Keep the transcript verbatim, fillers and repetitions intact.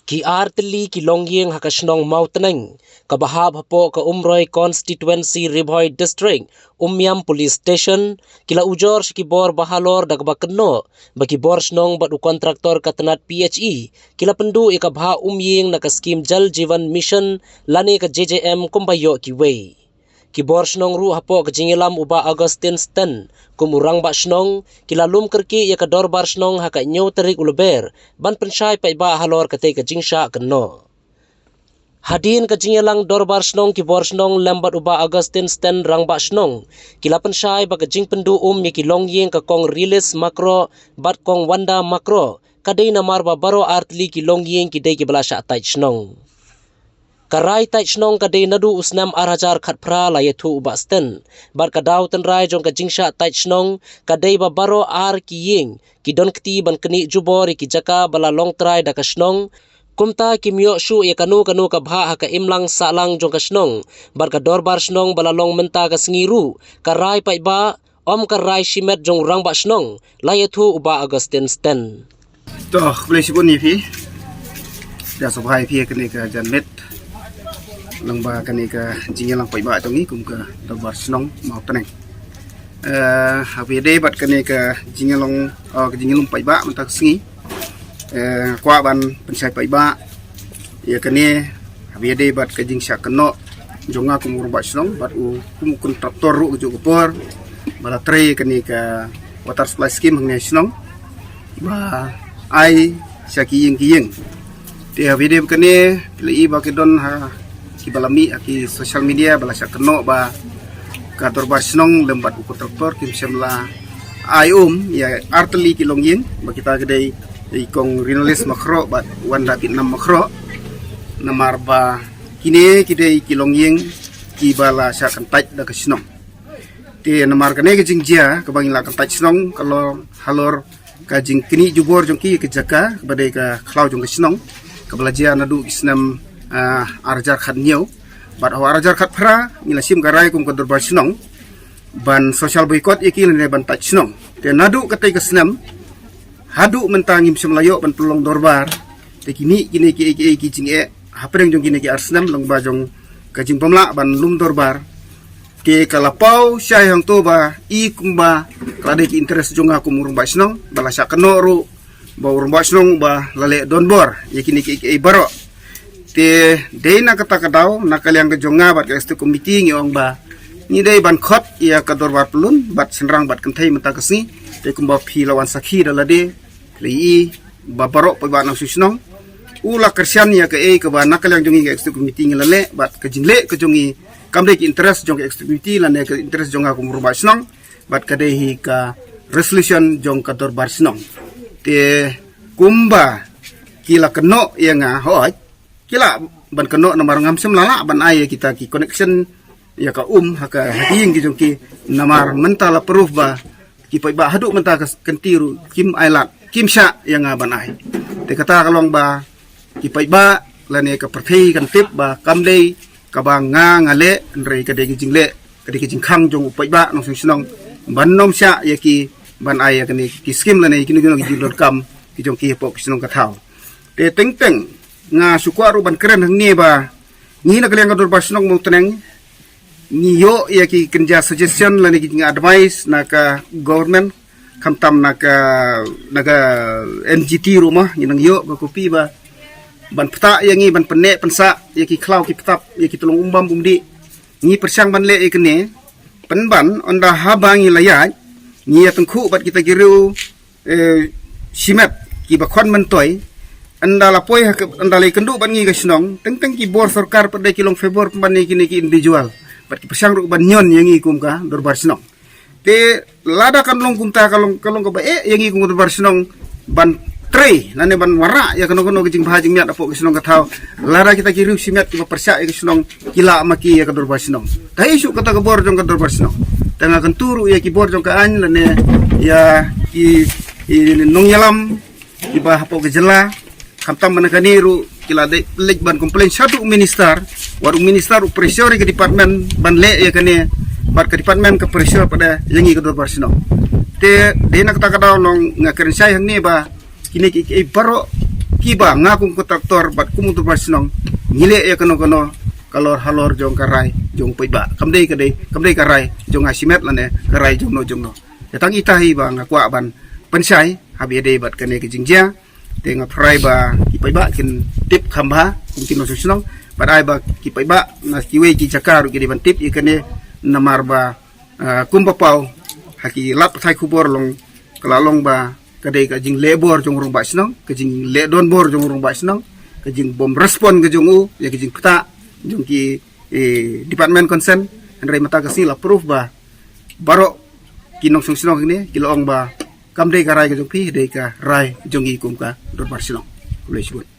Ki ar tylli ki longïing ha ka shnong Mawtneng, kaba hap hapoh ka Umroi Constituency, Ri Bhoi District, Umiam Police Station, ki la ujor sha ki bor ba halor da kaba kynnoh ba ki bor shnong bad u kontraktor ka tnat P H E ki la pynduh ïa ka bhah umïing na ka skim Jal Jeevan Mission lane ka J J M kumba ïoh kiwei. Ki bor shnong ruh hapoh ka jingïalam u Bah Augustine Sten kum u rangbah shnong, ki la lum kyrkieh ïa ka dorbar shnong ha ka hynñiew tarik u Lber ban pynshai paidbah halor katei ka jingshah kynnoh. Hadien ka jingïalang dorbar shnong, ki bor shnong lem bad u Bah Augustine Sten, rangbah shnong, ki la pynshai ba ka jingpynduh um ïa ki longïing ka Kong Rilis Makroh bad Kong Wanda Makroh ka dei namar ba baroh ar tylli ki longïing ki dei kiba la shah tait shnong. Ka rai tait shnong ka dei naduh u snem ar hajar khatphra, la ïathuh u Bah Sten. Bad ka daw tynrai jong ka jingshah tait shnong ka dei ba baroh ar ki ïing ki don kti ban knieh jubor ïa ki jaka ba la long trai da ka shnong. Kumta kim ïoh shuh ïa kano kano ka bhah ha ka imlang sahlang jong ka shnong. Bad ka dorbar shnong ba la long mynta ka sngi ruh ka rai paidbah, ym ka rai shimet jong u rangbah shnong, la ïathuh u Bah Augustine Sten. To, khublei shibun ïa phi. Ïa sngewbha ïa phi kane ka janmiet lyngba kane ka jingïalang paidbah jong ngi kum ka dorbar shnong Mawtneng. Eh, haba ïadei bad kane ka jingïalang, oh, ka jingïalum paidbah mynta ka sngi. Eh, kwah ban pynshai paidbah ïa kane haba ïadei bad ka jingshah kynnoh jong nga kum u rangbah shnong bad u kum u kontraktor ruh kajuh ka por ba la trei kane ka water supply scheme hangne shnong ba ai sha ki ïing ki ïing. Te haba ïadei bad kane, phi la i ba ki don ha kiba la mih ha ki social media ba la shah kynnoh ba ka dorbar shnong lem bad u kontraktor kim shym la ai um ïa ar tylli ki longïing ba kita ki dei i Kong Rilis Makroh bad Wanda Vietnam Makroh. Namar ba kine ki dei ki longïing kiba la shah kyntait da ka shnong. Te namar kane ka jingjia kaba ngi la kyntait shnong ka long halor ka jingknieh jubor jong ki ka jaka kaba dei ka khlaw jong ka shnong kaba la jia naduh ki snem, ah, ar hajar khathynñiew. Bad ha u ar hajar khatphra ngi la shim ka rai kum ka dorbar shnong ban social boycott ïa ki lane ban tait shnong. Te naduh katei ka snem haduh mynta ngim shym la ïoh ban pynlong dorbar. Te kine, kine ki, ki, ki jingeh hapdeng jong kine ki ar snem lyngba jong ka jingbym lah ban lum dorbar. Te ka la paw shai hangto ba i kumba ka la dei ki interest jong nga kum u rangbah shnong ba la shah kynnoh ruh ba u rangbah shnong ba la leh donbor ïa kine ki, ki, ki baroh. Te dei na kata ka daw na ka liang ka jong nga bad ka executive committee ngi ong ba ngi dei ban khot ïa ka dorbar pyllun bad shynrang bad kynthei mynta ka sngi. Te kumba phi la wan sakhi da lade, phi la i ba baroh paidbah nongshong shnong u la kyrshan ïa kaei kaba na ka liang jong ngi ka executive committee ngi la leh bad ka jingleh ka jong ngi kam dei ki interest jong ka executive committee lane ka interest jong nga kum u rangbah shnong. Bad ka dei hi ka resolution jong ka dorbar shnong. Te kumba ki la kynnoh ïa nga, hooid ki lah ban kynnoh namar ngam shym la lah ban ai ïa kita ki connection ïa ka um ha ka, ha ki ïing ki jong ki. Namar mynta la proof ba ki paidbah haduh mynta ka kynti ruh kim ailad, kim shah ïa nga ban ai. Te kata ka long ba ki paidbah lane ka pyrthei kan tip ba kam dei kaba nga nga leh, hynrei ka dei ka jingleh, ka dei ka jingkhang jong u paidbah nongshong shnong ban nym shah ïa ki ban ai ïa kane ki skim lane kino kino ki jingdonkam ki jong ki hapoh ki shnong ka thaw. Te teng teng nga shu kwah ruh ban kren hangne ba ngi na ka liang ka dorbar shnong Mawtneng ngi ïoh ïa ki kynja suggestion lane ki jingadvice na ka government, khamtam na ka, na ka N G T ruh mo ngi nang ïoh ka copy ba ban pynta ïa ngi ban pynneh pynsah ïa ki khlaw ki ptap ïa ki tyllong umbam umdih. Ngi pyrshang ban leh ïa kane pynban ynda haba ngi la ïaid ngi ïa tyngkhuh bad kita ki riew eh, shimet kiba khon myntoi. Ynda la poi ha ka, ynda la ïakynduh bad ngi ka shnong, teng teng ki bor sorkar pat de ki long favor pynban ïa kine ki individual bad ki pyrshang ruh ban ñion ïa ngi kum ka dorbar shnong. Te lada kan long kumta ka long, ka long kaba eh ïa ngi kum ka dorbar shnong ban trei lane ban wanrah ïa kano kano ka jingbha jingmiat hapoh ka shnong ka thaw. Lada kita ki riew shimet kiba pyrshah ïa ka shnong ki lah ma ki ïa ka dorbar shnong. Te ïa shu kata ka bor jong ka dorbar shnong. Te nga kyntu ruh ïa ki bor jong ka aiñ lane ïa ki, ki nongïalam kiba hapoh ka jylla. Khamtam mynta kane ruh ki la dei leit ban complain sha u minister. Wat u minister u pressure ïa ka department ban leh ïa kane. Bad ka department ka pressure pat de ïa ngi ka dorbar shnong. Te dei na kata ka daw nong nga kren shai hangne ba kine ki, ki baroh kiba nga kum kontraktor bad kum u Dorbar Shnong ngi leh ïa kano kano ka lor halor jong ka rai jong u paidbah. Kam dei ka dei, kam dei ka rai jong nga shimet lane ka rai jong no jong no. Te tang ita hi ba nga kwah ban pynshai haba ïadei bad kane ka jingjia. Te nga tharai ba ki paidbah kin tip kham bha kum ki nongshong shnong. Bad ai ba ki paidbah na kiwei ki jaka ruh ki dei ban tip ïa kane namar ba, ah, kumba paw ha ki lad pathai khubor long ka la long ba ka dei ka jingleh bor jong u rangbah shnong, ka jingleh don bor jong u rangbah shnong, ka jingbym respond ka jong u ïa ka jingktah jong ki, eh, department concern. Hynrei mynta ka sngi la proof ba baroh ki nongshong shnong kine ki la ong ba kam dei ka rai ka jong phi, dei ka rai jong ngi kum ka Dorbar Shnong. Khublei shibun.